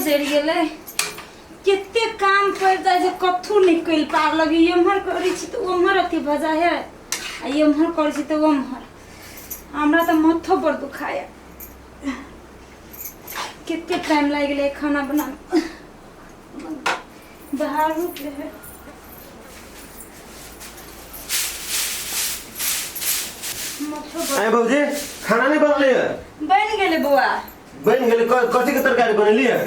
जरि गेलै। कते काम पड़ि जाइ छै, कथू नहि करि पार लगी। एम्हर करै छी तऽ ओम्हर अथी भऽ जाइ है आ एम्हर करै छी तऽ ओम्हर। हमरा तऽ माथो बड़ दुखाय। कते टाइम लागि गेलै खाना बनामे। बाहर रुक है। माथो बड़ आय भौजी, खाना नहीं बनले है? बनि गेलै बौआ। बनि गेलै। कथी के तरकारी बनेली है?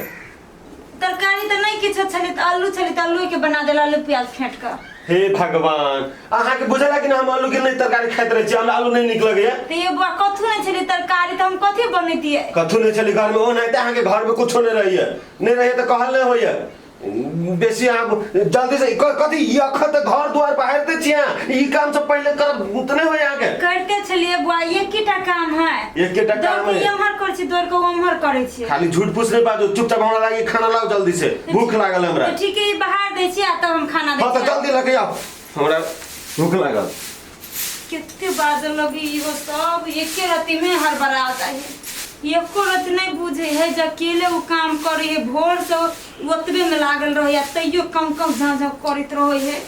तरकारी तऽ नहि किछो छलै, तऽ आलू छलै तऽ आलूके बना देल, आलू प्याज फेंट कऽ। हे भगवान, अहाँके बुझला कि ना हम आलू के नहीं तरकारी खाइत रहै छी, हमरा आलू नहीं नीक लगैया। तऽ ये बौआ, कथू नहि छलै तरकारी तऽ हम कथी बनैतियै? कथू नहीं छलै घर में? ओ नहीं अहाँके घर में कुछो नहीं रहैया, नहीं रहैया तऽ कहल नहीं होइया। बेसी अहाँ जल्दी से कथी ई अखन तऽ घर दुआर बाहर छी अहाँ, ई काम सब पहिले करब तऽ नहीं होइया अहाँके। करिते छलियै बौआ, एकेटा काम है। एकेटा काम है। एम्हर करै छी दौड़ कऽ, ओम्हर करै छी। खाली झूठ फूस नहीं बाजू, चुपचाप हमरा लागी खाना लाओ जल्दी से, भूख लागल है हमरा। तऽ ठीक है, ई बाहर दै छी आ तब हम खाना दै हाँ तऽ छी। जल्दी लगे आओ, हमरा भूख लागल। कते बाजऽ लगी इहो सब एके रति में हड़बड़ा जाइ है। एको रति नहीं बुझे है जे अकेले ओ काम करे है। भोर से ओतबे में लागल रहे आ तैयो कम कम झाँ झाँ करैत रहे है।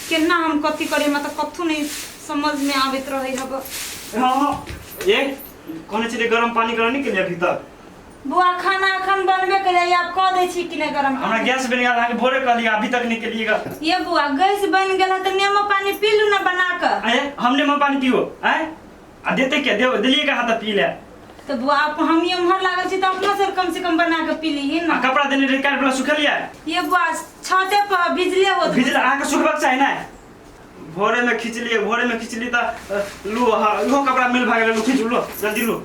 केना हम कथी करे, हमरा तऽ कथू नहीं समझ में आबैत रहे हब। हाँ हाँ, ये कहने छलियै गरम पानी करऽ नहीं केलियै अभी तक। बौआ, खाना अखन बनबे केलै, आब कऽ दै छी कि नहि गरम हमरा पानी? गैस बनि गेल, अहाँके भोरे कहलियै, अभी तक नहीं केलिएगा। ये बौआ, गैस बनि गेल है तऽ नेमो पानी पी लू ने बना कऽ। आए हम नेमो पानी पीओ? आए आ देते क्या देलिए कहाँ तऽ पी ले। तऽ बौआ, हम एम्हर लागल छी तऽ अपना से कम से कम बना कऽ पी ली आ ने। कपड़ा देने रही काल्हि वाला, सुखेलियै? ये बौआ, छते पर भिजले होत। भिजल अहाँके सुखबाक चाही ने। भोरे में खिचलियै, भोरे में खिचली तऽ लू, हाँ, इहो कपड़ा मिल भए गेलै। लू खींचू, लो जल्दी लू।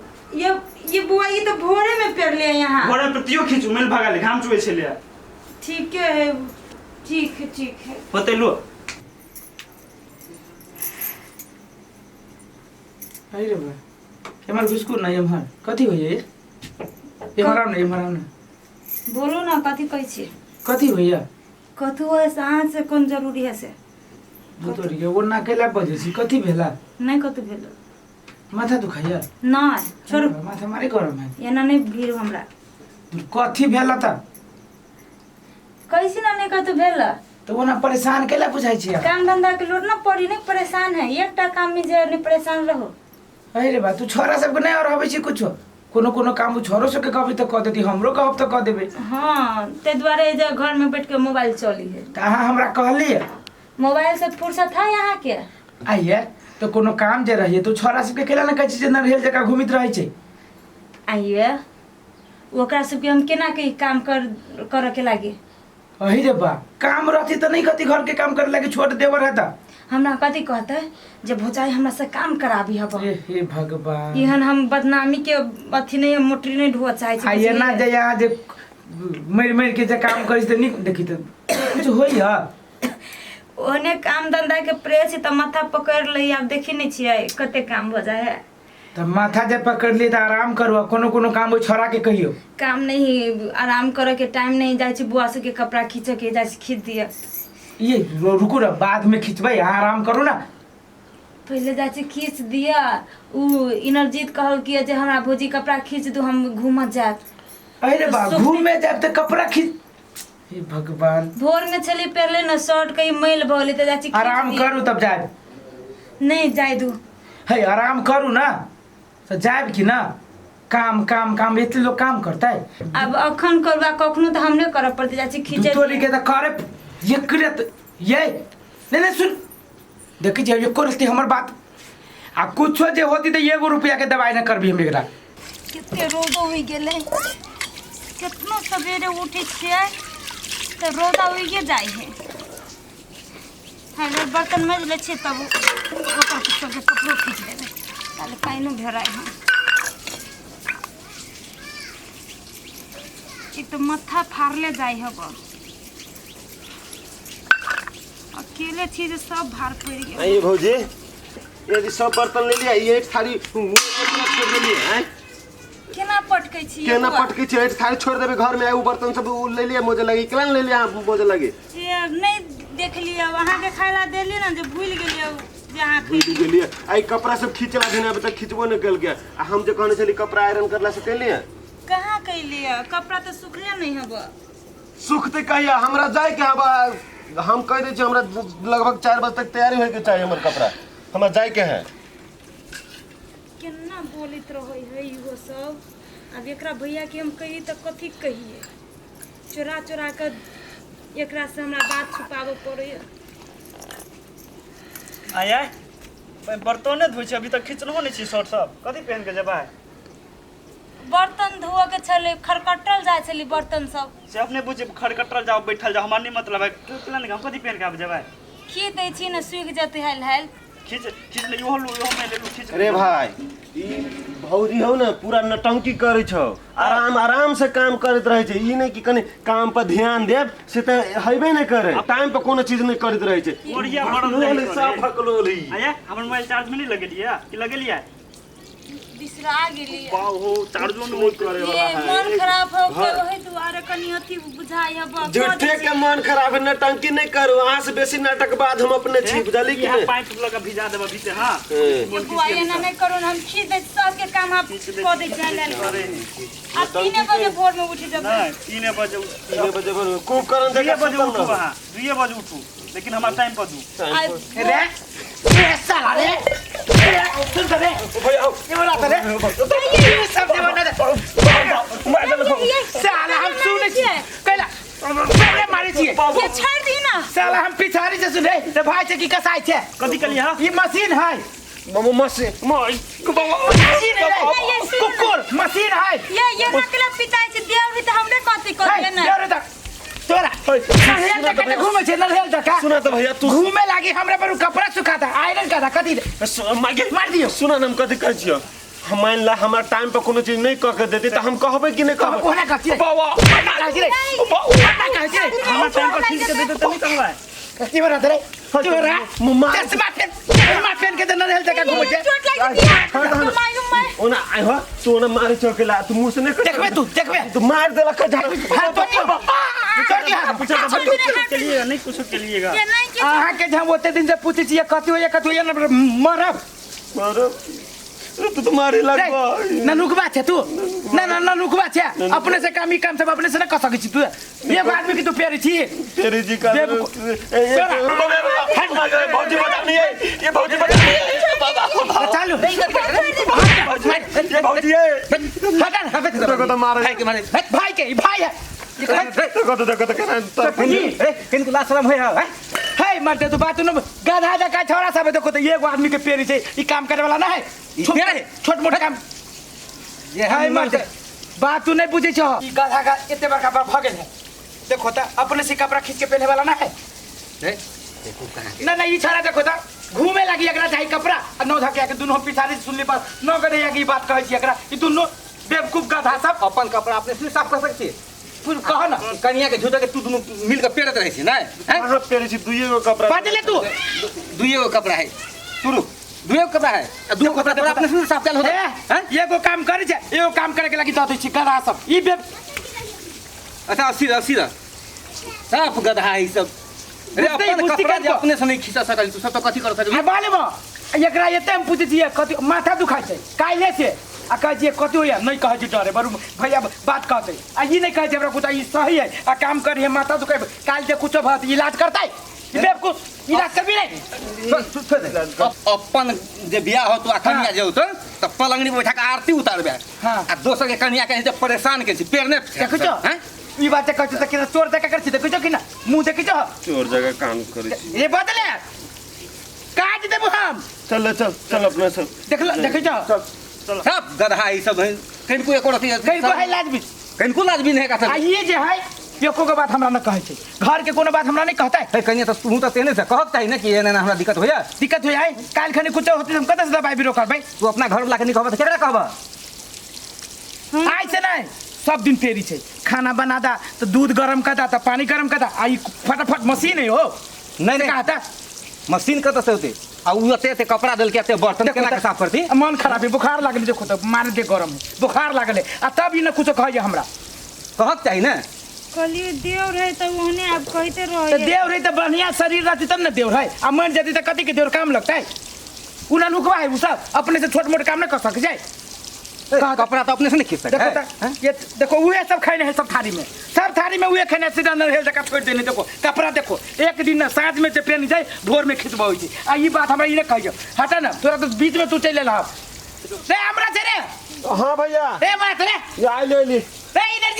ये बुआ, ये तो भोरे में पेर लिए यहाँ। भोरे में प्रतियो खींचू, मिल भए गेलै, घाम चुबै छलै। ठीक है, ठीक है, ठीक है। होतै, लो। अरे रे बा, एम्हर घुसकू ना एम्हर। कथी होइए? एम्हर आउ ने, एम्हर आउ ने। बोलू ना, कथी कहै छी? कथी होइए? कथू है से अहाँ से कोन जरूरी है से? धुतोरी के ओना कैला बजै छी? कथी भेला? नहि कथू भेल। माथा दुखाइया? नहि, छोड़ू। माथा मारे गरम है। एना नहि भीड़ हमरा। कथी भेला तऽ? कैसे ना नहि कथू भेल। तऽ ओना परेशान कैला बुझाइ छी अहाँ? काम धंधा के लोड ना पड़ी, नहीं परेशान है। एकटा काम में जे नहीं परेशान रहो। अरे बा, तू छोरा सबके नहि और अबै छी कुछो? कोनो कोनो काम उ छोरो सबके कहबी तऽ कऽ देती, हमरो कहब तऽ कऽ देबै। हाँ, ताहि दुआरे जे घर में बैठ के मोबाइल चली है। तऽ अहाँ हमरा कहलियै। मोबाइल से फुर्सत है अहाँ के? आइए तऽ कोनो काम जे रहिए तऽ छोरा सबके केला ने कहै छी जे नरहेल जकाँ घुमित रहै छै? आइए, ओकरा सबके हम केना के ई काम कर करऽ के लागी? अही रे बा, काम रहती तऽ नहि कहती घर के काम करे लागी? छोट देवर है तऽ हमरा कथी कहते जे भौजाई हमरा से काम कराबी हब। ए हे भगवान! एहन हम बदनामी के अथी नहीं, मोटरी नहीं ढोअ चाहे छी। आ एना बुझलियै? जे यहाँ जे मरि मरि के जे काम करै छै तऽ नीक देखी तऽ कुछ होइए? ओहने काम धंधा के प्रेस तऽ माथा पकड़ लै। आब देखी नहीं छियै कते काम भऽ जाइ है। तऽ माथा जे पकड़ लिए तऽ आराम करू आ कोनो कोनो काम ओहि छोड़ा के कहियौ। काम नहीं, आराम करे के टाइम नहीं। जाइ छी बुआ सबके कपड़ा खींचे के, जाइ छी खींच दिए। ये रुकू ना, बाद में खिंचबै, अहाँ आराम करू ना। पहिले जाइ छी खींच दिअ। उ इनरजीत कहल कि जे हमरा भौजी कपड़ा खींच दू, हम घूमऽ जायब। अरे बा, सुखते- घूमे जायब तऽ कपड़ा खींच? हे भगवान! भोर में छली पहले न शर्ट, कहीं मैल भऽ गेलै तऽ जाइ छी खींच आराम दिअ। करू तब जायब। नहीं, जाय दू। हे, आराम करू ना तऽ जायब कि ना? काम काम काम, एते लोग काम करतै। आब अखन करू आ कखनो तऽ हमरे करऽ पड़तै। जाइ छी खींचे। तोरी के तऽ करे एकरे तऽ ये नहीं नहीं, सुन, देखै छियै एको रत्ती हमर बात आ कुछो जे होती तऽ एगो रुपया के दवाई न करबी हम एकरा। कते रौदा उगि गेलै। केतनो सवेरे उठै छियै तऽ रौदा उगिए जाइ है। हेलो, बर्तन माजि लै छियै तब ओकर सबके कपड़ो खींच लेबै, ताले पानिओ ढेराइ है। एक तऽ माथा फाड़ले जाइ हब। अकेले छी जे सब भार पड़ि गेल। आइए भौजी, ये सब बर्तन ले लिया, ये एक थाली छोड़ देलिए हैं। केना पटकै छी केना बौआ? पटकै छी? एक थाली छोड़ देबे घर में, आ उ बर्तन सब उ ले लिया मोजे लगी। केना ले लिया मोजे लगी? से नहि देखलियै, अहाँके खाय ला देलियै ने जे भूलि गेलियै जे अहाँ भूलि खैलियै। गेलिए। आ ई कपड़ा सब खींचला दिन अभी तक खींचबो नहीं कल गया। आ हम जे कहने छली कपड़ा आयरन करला से कैलिए? कहाँ कैलिए कपड़ा तऽ सुखले नहीं हब। सुखते कहिया हमरा जाय के हबा, हम कह दै छी हमरा लगभग 4 बजे तक तैयारी होय के चाहिए हमर कपड़ा, हमरा जाय के है। केना बोलैत रहै है इहो सब। आब एकरा भैया के हम कहिए तऽ कथी कहिए, चोरा चोरा के एकरा से हमरा बात छुपाबऽ पड़ैया। आय आय बर्तने धोइ छी, अभी तक खिचलहो नहि छी शर्ट सब, कथी पहन के जेबै? बर्तन धोअ के छलै, खरकटल जाइ छलै बर्तन सब। से अपने बुझे खरकटल जाओ बैठल जाओ, हमरा नहीं मतलब है। केना नहि हम कथी पहन के आब जेबै? खींच दै छी ने सूखि जेतै हाल हाल। खींच खींच ले, इहो लू इहो में ले लू खींच। अरे भाई ई भौजी हो ने पूरा नटंकी करै छौ, आराम आराम से काम करैत रहै छै, ई नहि कि कनि काम पर ध्यान देब से तऽ हेबे नहि करे, टाइम पर कोनो चीज नहि करैत रहै छै। ओरिया भरल रहै छै। साफ हकलोल ही। आया हमर मोबाइल चार्ज में नहीं लगेलियै कि लगेलियै? बिसरा गेलियै। बाहो चार्जो नहीं करे वाला ये है। मन खराब हो के ओहि दुआरे कनि अथी बुझाइ हब। झूठे के मन खराब है, नटंकी नहीं करू, अहाँ से बेसी नाटक बाद हम अपने छी, बुझली कि यहाँ नहीं? पाइप लगा भिजा देब अभी से। हां ये बुआ एना नहीं करू, हम खींच दै सबके काम आप खींच दै कऽ दै छी हाल हाल। करे आ 3 बजे भोर में उठ जेबै। नहीं 3 बजे 3 बजे भोर में खूब करन 2 जगह बजे सुतल उठू, रहू। अहाँ 2 बजे उठू, लेकिन हमरा टाइम पर दू। आ रे रे साला रे रे सुन त रे भैया आओ। ये बोला त रे ये सब जमाना रे साला हम सुनै छी कैला पहले मारै छियै। ये छोड़ दी ना। साला हम पिछाड़ी से सुनै रे भाई छै की कसाई छै। कथी कहलियै हां? ई मशीन है। मामू मसे माय मशीन है रे कुकुर मशीन है। ये नकला पिताई छै देव भी तऽ हमरे कथी है करिए ना। देवर तक तोरा नहरेल तक कते घूमे छै, नहरेल तक सुना तो भैया तू घूमे लागी हमरा पर उ कपड़ा सुखाता आयरन करता कथी दे? मागे मार दियो। सुना न हम कथी कहै छियौ, हम मान ला हमरा टाइम पर कोनो चीज नहीं कह के देती तऽ हम कहबै कि नहीं कहब कहबै? ओना कहै छियै। बाबा ओना कहै छियै। ओना कहै छियै। हमरा टाइम पर खींच के देते तऽ नहीं कहबै। कथी बना रे तोरा मम्मा। चश्मा पेन चश्मा पेन के तऽ नहरेल तक घूमे छै। चोट लागि जेतै माय माय। ओना आइ हो तू ओना मारे चौकेला तू मुंह से नहीं कर देखबे तू देखबे। तू मार देलक झा हाथ तोड़ दियो। तोड़ दियो हाथ। चलिएगा नहीं कुछ चलिएगा। ये नहीं कि अहाँ के जे हम ओते दिन से पूछै छियै कथी होइए कथी होइए न मरब। मारो तू तो मारे रे, लगबो। ननुकबा छै तू ना ना ननुकबा छै, अपने से काम ई काम सब अपने से न कऽ सकै छी तू, एगो आदमी के तू पेरै छी। तेरे जी का बेवकूफ। भौजी बता नहीं है ये, भौजी बता नहीं है बाबा। चालू ये भौजी है हटा हटा। देखो तो मारे भाई के मारे भाई के ई भाई है। देखो तो देखो तो केना ए किनको लाज शरम होइ है? हे मरते तू बात न गधा जका छोरा सब देखो तो एगो आदमी के पेरी छै, ई काम करे वाला ना है। ई पेरे है? छोट मोट काम ये है मरते बात तू नहीं बुझै छो। ई गधा का एते बड़का बड़ भ गेल है, देखो त अपने से कपड़ा खींच के पहने वाला ना है। रे देखो कहाँ के ना ना ई छोरा देखो त घूमे लागी एकरा चाही कपड़ा आ नौ धके के दुनू पिछाड़ी से सुनली बात न गधैया के ई बात कहै छी एकरा, ई दुनू बेवकूफ गधा सब। अपन कपड़ा अपने से साफ कर सकै छी? तू कह ना कनिया के झूठा के तू दुनू मिल के पेरत रहै छी नै? हैं? कहाँ पेरे छी दुइए गो कपड़ा बाजले तू दुइए गो कपड़ा है शुरू दुइए गो कपड़ा है आ दुगो कपड़ा तोरा अपने से साफ कयल होतै हैं? एगो काम करै छै एगो काम करे के लागी दऽ दै छी गधा सब ई बे अच्छा सीधा सीधा साफ गधा है ई सब। रे बुझतै, अपन बुझती कपड़ा जे कनको। अपने से नहीं खींचा सकल तू सब तो कथी कर सकल? आ बाले म एकरा एते हम पूछै छियै कथी माथा दुखाइ छै काल्हि से आ कहै छियै कथी होइए नहीं कहै छै डरे बरू भैया बात कहतै आ ई नहीं कहै छै हमरा कुछ ई सही है आ काम करिए माथा दुखाइ काल्हि जे कुछो भत इलाज करतै ई बेवकूफ इलाज करबी नहीं। छोड़ दे। अपन जे बियाह होतो आ कनिया जे होतो त पलंगनी पर बैठा के आरती उतारबे। हाँ। आ दोसर के कनिया के जे परेशान के छी पेरने देखै छौ हैं? ई बात जे कहै छै त केना चोर जकाँ करै छै देखै छौ कि ना मुँह देखै छौ? चोर जगह काम करै छी। ये बदले काज देबो हम। चल चल चल अपना सब देखल देखै छौ सब गधा ई सब है कनिको एको रति कनिको है लाजबी कनिको लाजबी नहीं है का आ ये जे है एको के बात हमरा न कहै छै, घर के कोनो बात हमरा नहीं कहतै। हे कनिया त तू त तेहने से कहक चाही ना कि एना एना हमरा दिक्कत होइया। दिक्कत होइ है काल्हि खनी कुछो होतै हम कतऽ से दबाइ बिरो करबै? तू अपना घर वाला के नहीं कहबह त केकरा कहबह? आइ से नहीं सब दिन फेरी छै, खाना बना दा तो दूध गरम कर दा तो पानी गरम कर दा आ ई फटाफट मशीन है हो। नहीं, नहीं। कहता मशीन कतऽ से होतै? आ उ एते एते कपड़ा देलकै एते बर्तन देखो केना त के साफ करती? मन खराब है बुखार लागल देखो त मारे दे गरम है बुखार लागल है आ तब ई न कुछो कहैया हमरा। कहक चाही ना। कहलिए देव रहे तऽ ओहने आब कहिते त रहे। देव रहे त बढ़िया शरीर रहती तब न देव रहे आ मन जती त कथी के देव काम लगतै? उ ना लुकवा है उ सब अपने से छोट मोट काम न कर सकै छै। कपड़ा तो अपने से नहीं खींच सके देखो त, ये देखो उहे सब खैने है सब थारी में, सब थारी में उहे खैने सीधा नरहेल जकाँ छोड़ि देने। देखो कपड़ा देखो, एक दिन ना साँझ में जे पेन जाए भोर में खिचबै छी। आ ई बात हमरा ई नहीं कहियो, हटा ना तोरा तो बीच में तू चलि एलह। रे हमरा छै रे। हाँ भैया रे हमरा छै रे। आइ ले ली। रे इधर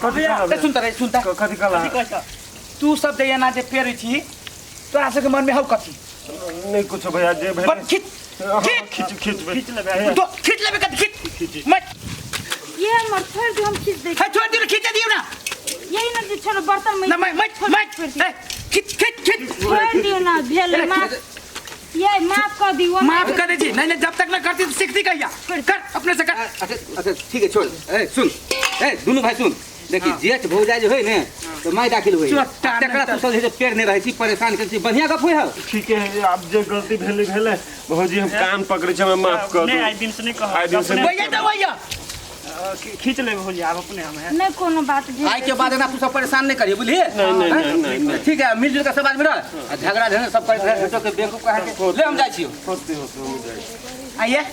कथी रे सुनता रे सुनता। कथी कहला? तू सब जे एना जे पेरै छी तोरा सबके मन में हौ कथी? नहीं कुछ भैया जे भेल। बड़ खिच खिच खिच खिच खींच लेबै। तो खिच लेबे कथी? खिच मत ये हमर छोड़ दियो, हम खींच दै। है छोड़ दियो, खींच दियो ना। यही ना जे छोड़ो बर्तन में। ना मैं मत मत ए, खिच खिच खिच छोड़ दियो ना भेल माफ, ये माफ कर दियो। माफ कर दीजिए। नहीं नहीं जब तक ना करती तो सीखती कहिया। कर अपने से कर। अच्छा अच्छा ठीक है छोड़। ए सुन, ए दुनू भाई सुन, देखी जेठ भौजाई जे होय ने तो my दाखिल होय, तकरा तू सब जे पेड़ नहीं रहै छी परेशान करै छी, बढ़िया गप होय हौ। ठीक है आब जे गलती भेलै भेलै भौजी, हम कान पकड़ै छी, हमरा माफ कर नहीं दू। आई दिन से नहीं कह आइ दिन से नहीं। भैया तो भैया खींच लेबै भौजी आब अपने हम है। नहीं कोनो बात भेल। आइ के बाद ना तू सब परेशान नहीं करिए, बुझलिए? नहीं नहीं नहीं नहीं नहीं ठीक है, मिलजुल के सब आदमी रह आ झगड़ा झंझट सब करैत रह, झूठो के बेवकूफ कहा के ले हम जाइ छियौ। होते होते हम जाइ। आइए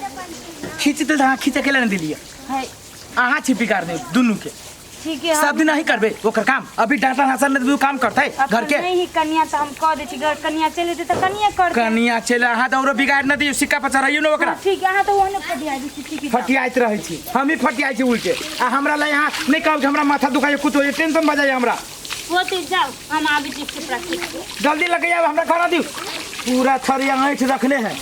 खींच दे, हाँ खींच के लेने दिलिए है अहाँ छिपी कर दे दुनू के। ठीक है सब दिन नहीं करबे ओकर काम, अभी डांटा हासन नहीं काम करते घर के। नहीं ही कन्या तो हम कह दै छी, घर कन्या चले जेतै तऽ कन्या करतै। कनिया चले अहाँ तऽ औरो बिगाड़ न दियौ, सिक्का पर चढ़ाइयो न ओकरा। ठीक है अहाँ तऽ ओहने फटिया दै छी। ठीक है फटियाइत रहै छी, हम ही फटियाइ छी उल्टे। आ हमरा लए अहाँ नहीं कहब कि हमरा माथा दुखाइए कुछ होइए, टेंशन भऽ जाइए हमरा। होते जाओ हम आबै छी कपड़ा खींच के। जल्दी लगैया हमरा खाना दियौ। पूरा थरिया ऐंठ रखले है।